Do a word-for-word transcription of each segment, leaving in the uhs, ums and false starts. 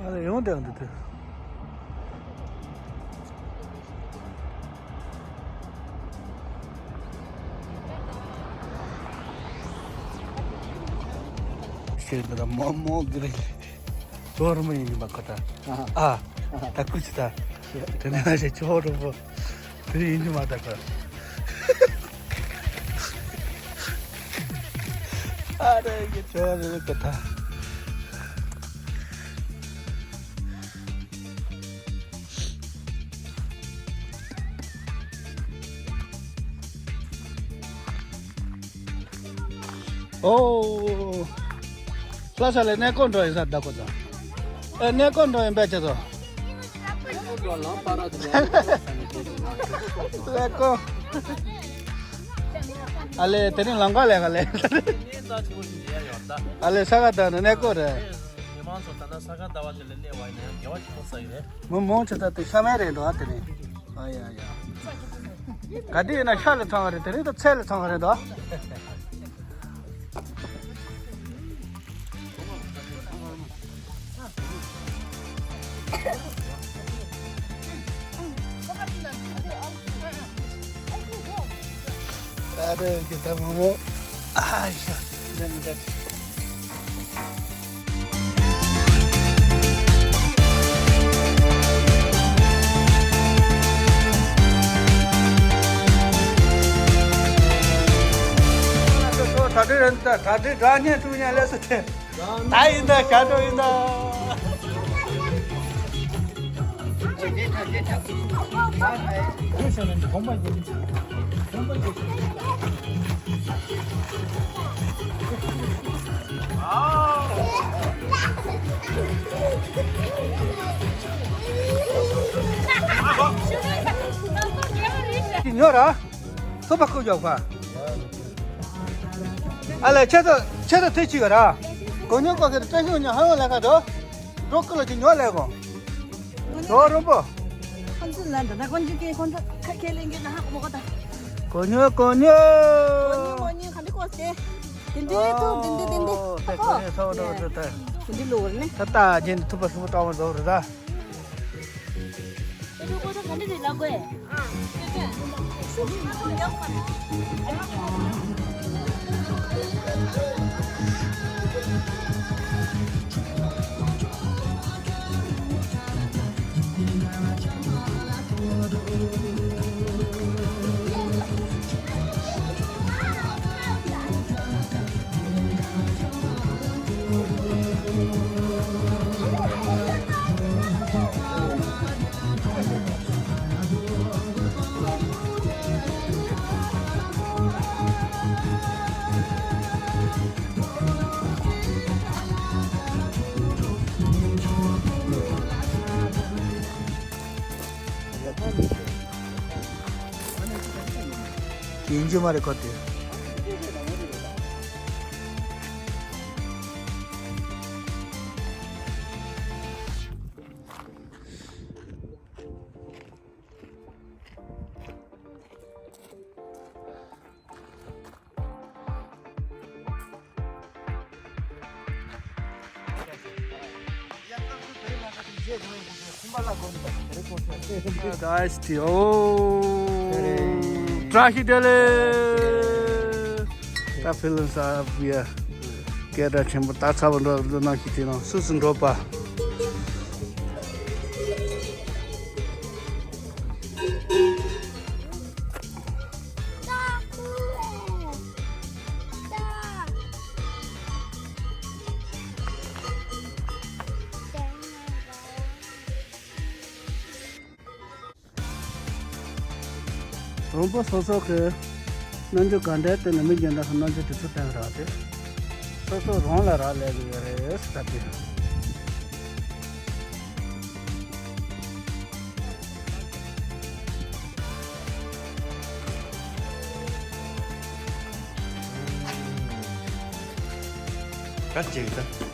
ཨ་ལེ་ཡོང་དེ་འདི་དེ། ཤེས་འདི་ལ་མོག་མོག་གི་རེད། ཅོ་རི་མོ་ཡིན་ནི་མ་ཁ་ད། ཨ། ད་ཀུ་ཅི་ད། དེ་ནས་ང་ཞེ་ཅོ་རི་མོ། དེ་ཡིན་གྱི་མ་ད་ག་ཨ་རེ་གི་ཅོ་རི་གི་ད། ཨོ། ལྷ་ས་ལ་གནས་སྐོར་འགྲོ་ཡིན་ས་ད་གོ་ཚ། ཨེ་གནས་སྐོར་འགྲོ་ཡིན་པས་ཆེ་ཚོ། ལས་ཀོ། ཨ་ལེ་དེ་རིང་ལམ་ཁ་ལས་ཀ་ལས། ཨ་ལེ་ས་ག་ད་ནི་གནས་སྐོར་རེད། མི་མང་ཚོ་ད་ལྟ་ས་ག་ཟླ་བ་དེ་ལ་སླེབས་པ་ཡིན་ན་ཡང་དགེ་བ་ཆེན་པོ་བསགས་ཡོད་རེད། མི་མང་ཆེ་ས་དེ་ཤ་མེད་རེད་འདུག་ཨ་དེ་རིང་། ཨ་ཡ་ཡ། ག་དུས་ཡིན་ན་ཤ་ལ་ཚང་བ་རེད། དེ་རིང་ད་ཚལ་ལ་ཚང་བ་རེད་འདུག་ཨ་རེ་གི་ད་མོ་མོ། ཨ་ཤ། འདི་མི་འདྲ། ད་དྲི་རན་ད་ད་དྲི་དྲ་ཉན་ཀྲུ་ཉན་ལས་སུ་ཆེ། ད་ཡིན་ད་ཤ་ཀྲོ་ཡིན་ད། ཉོ་ར། ཐོབ་པ་ཁུག་ཡོག་པ། ཨ་ལས་ཆེ་ཚོ་ཆེ་ཚོ་ཐེ་ཆི་ག་ར། གོ་ཉོ་གོ་ཁེ་ཏེ་ཤོ་ཉོ་ཧ་ཡོ་ལ་ཁ་དོ། འགྲོ་ཀུ་ལ་ཅི་ཉོ་ལས་གོ། ཇོ་རོ་པོ། ཁོང་ཚོ་ལ་འདི་ན་ཁོང་ཚོ་ཀེ་ཁོང་ཚོ་ཁ་ཁེ་ལེན་གི་ན་ཧ་གོ་མོ་གོ་ད། གོ་ཉོ་གོ་ཉོ། གོ་ཉོ་གོ་ཉོ་ག་འདི་གོ་སྟེ། དེ་འདི་ཏུ་དེ་འདི་དེ་འདི། ཨོ་ཧ་གོ། དེ་གོ་ཉོ་ཐོ་རོ་རོ་ད། དེ་འདི་ལོ་བར་ནི། ད་ད་རྗེས་འདི་ཐུབ་པ་ཧྲིལ་པོ་བཏང་བ་རོ་རོ་ད། ཡིན་རྒྱུ་མ་རེད་ཁོ་དེ། Guys, the oh, Trahi Dele. ད་ཕི་ལིན་ས་བི་ཡ། སྐད་སྒྲ་ཆེན་པོ་ད་ཚ་བ་འགྲོ་འགྲོ་ནང་ཞིག་དེ་ནང་སུ་སུ་འགྲོ་པ། དང་པོ་སོ་སོ་གི་རྣམ་འགྱུར་ག་འདྲའི་སྟེང་ནས་མི་གཞན་དག་གི་རྣམ་འགྱུར་དེ་ཚོ་བསྟན་རག་སྟེ། སོ་སོ་རང་ལ་རག་ལས་ཀྱི་ཡོད་རེད་ཟེར་ད་དེ། ག་ཅིག་ད།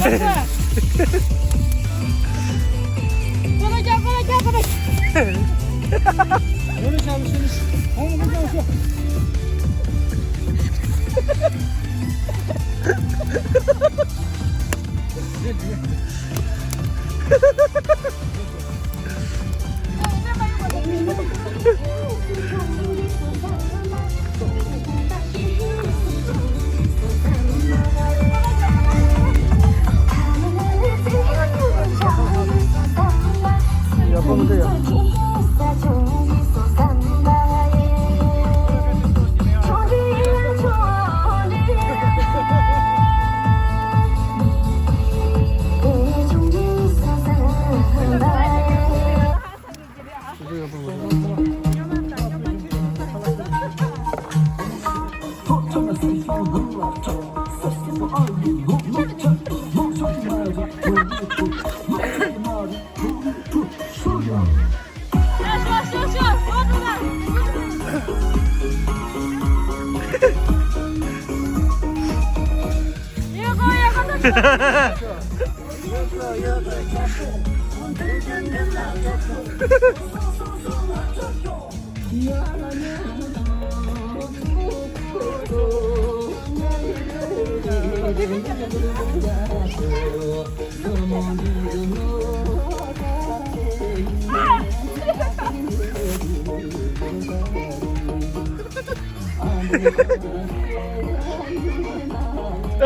ཨེ།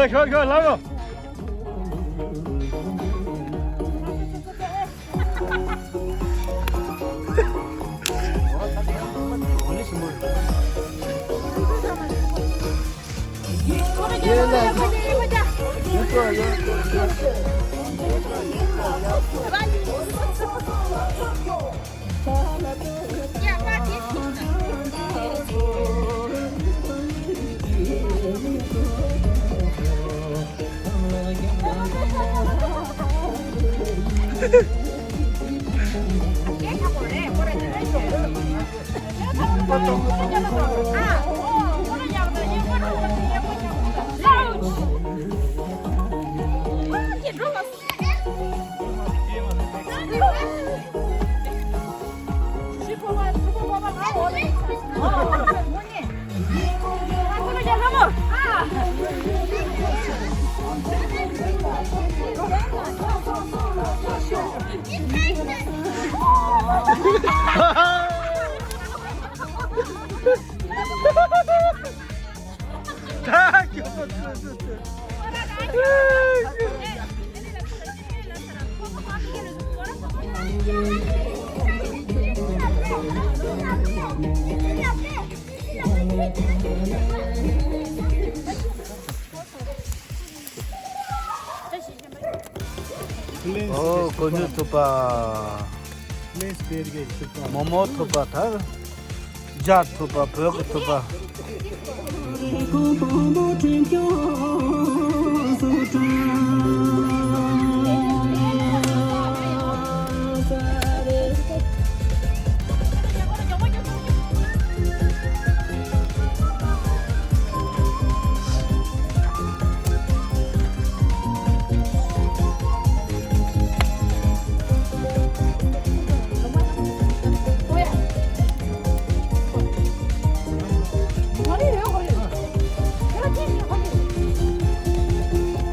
ཤོག་ཤོག་ལབ་རོགས། ཨོ། ཀོ་ཉུ་ཐུབ་པ། མོ་མོ་ཐུབ་པ། ད་ཇ་ཐུབ་པ། བོད་ཀྱི་ཐུབ་པ།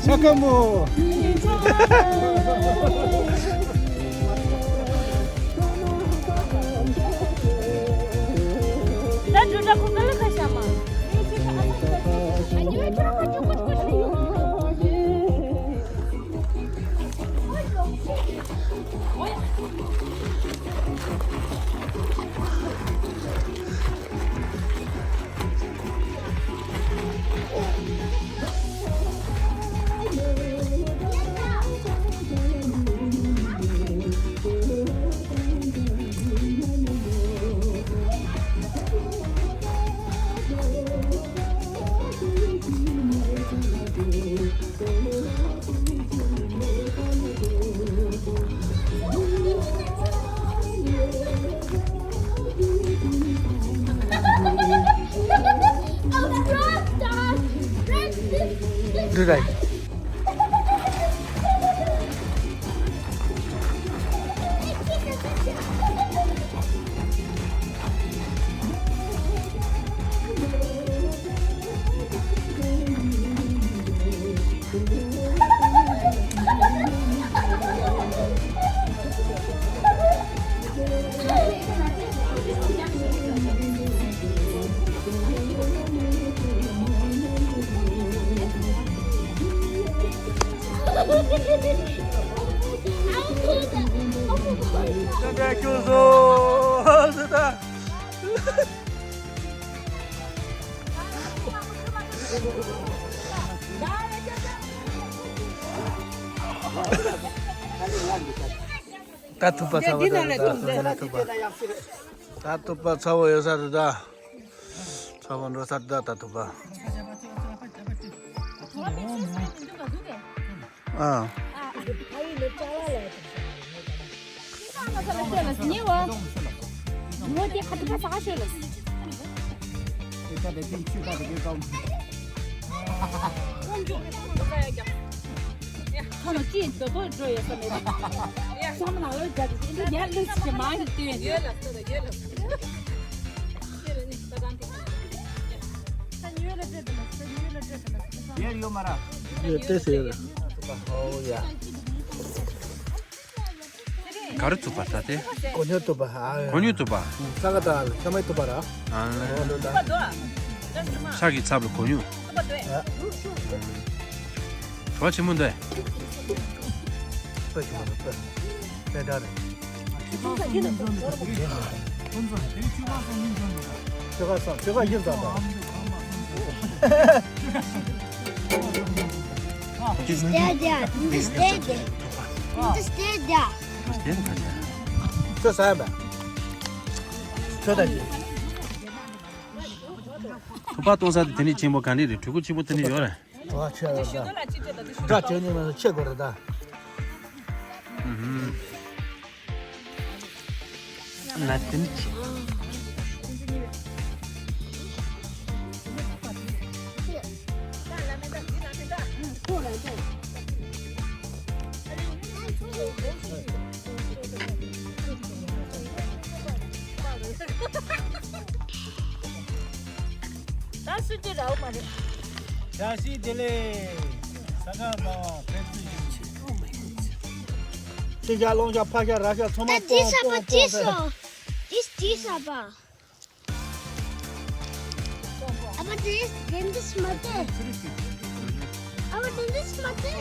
ས་ཀ་མོ། ད་འགྲོ་འདྲ་ཁོ་ག་ལ་ཁ་ཤ་མ། འདི་རེད། ད་ཐུག་པ་ཚ་བོ་ད་ད་ཐུག་པ་ཚ་བོ་ཡོད་ས་རེད་ད། ཚ་བོ་འགྲོ་ས་རེད་ད་ད་ཐུག་པ། ཨ། ཡོད་ཡོད་མ་ར། ཡོད་ཏེ་ཟེར། ཨོ་ཡ། ག་རེ་ཐུག་པ་ད་དེ། གོ་ཉོ་ཐུག་པ་ཨ། གོ་ཉོ་ཐུག་པ། ས་ག་ད་ས་མའི་ཐུག་པ་ར། ཨ། ཨོ་ལོ་ད། ཤ་གི་ཚབ་ལ་གོ་ཉོ། ཨ། བྲོ་ཆེན་མོ་འདི། པ་ཆུ་མ་པ། པ་ད་རེ། ཁྱོད་ག་སང་ཁྱོད་ག་ཡིན་ཙང་ད། Stay there. Stay there. Stay there. ཁྱོད་ས་ཡ་པ། ཁྱོད་ད་ཅི། ཐུག་པ་གཏོང་ས་དེ་དེ་ནས་ཆེན་པོ་ག་འདྲ་རེད། གྲུ་གུ་ཆེན་པོ་དེ་ནས་ཡོད་རེད། ཨ་ཆེ་རེད་ད། སྒྲ་ཆེ་ཉིན་མ་ཆེ་དགོས་རེད་ད། ཨུ་ཧུམ། ན་དེ་ནས་ཆེ། ད་སུ་ཅི་རའུ་མ་རེད། བཀྲ་ཤིས་བདེ་ལེགས། ས་ག་ཟླ་བ་ཕེབས་བསུ་ཞུ། ཆེ་ཤ་ལོང་ཤ་ཕ་ཤ་ར་ཤ་ཚང་མ་ད་དེ་ས་པ་དེ་སོ། དེ་དེ་ས་པ། ཨ་པ་དེ་དེ་འདི་སྨ་དེ། ཨ་པ་དེ་འདི་སྨ་དེ།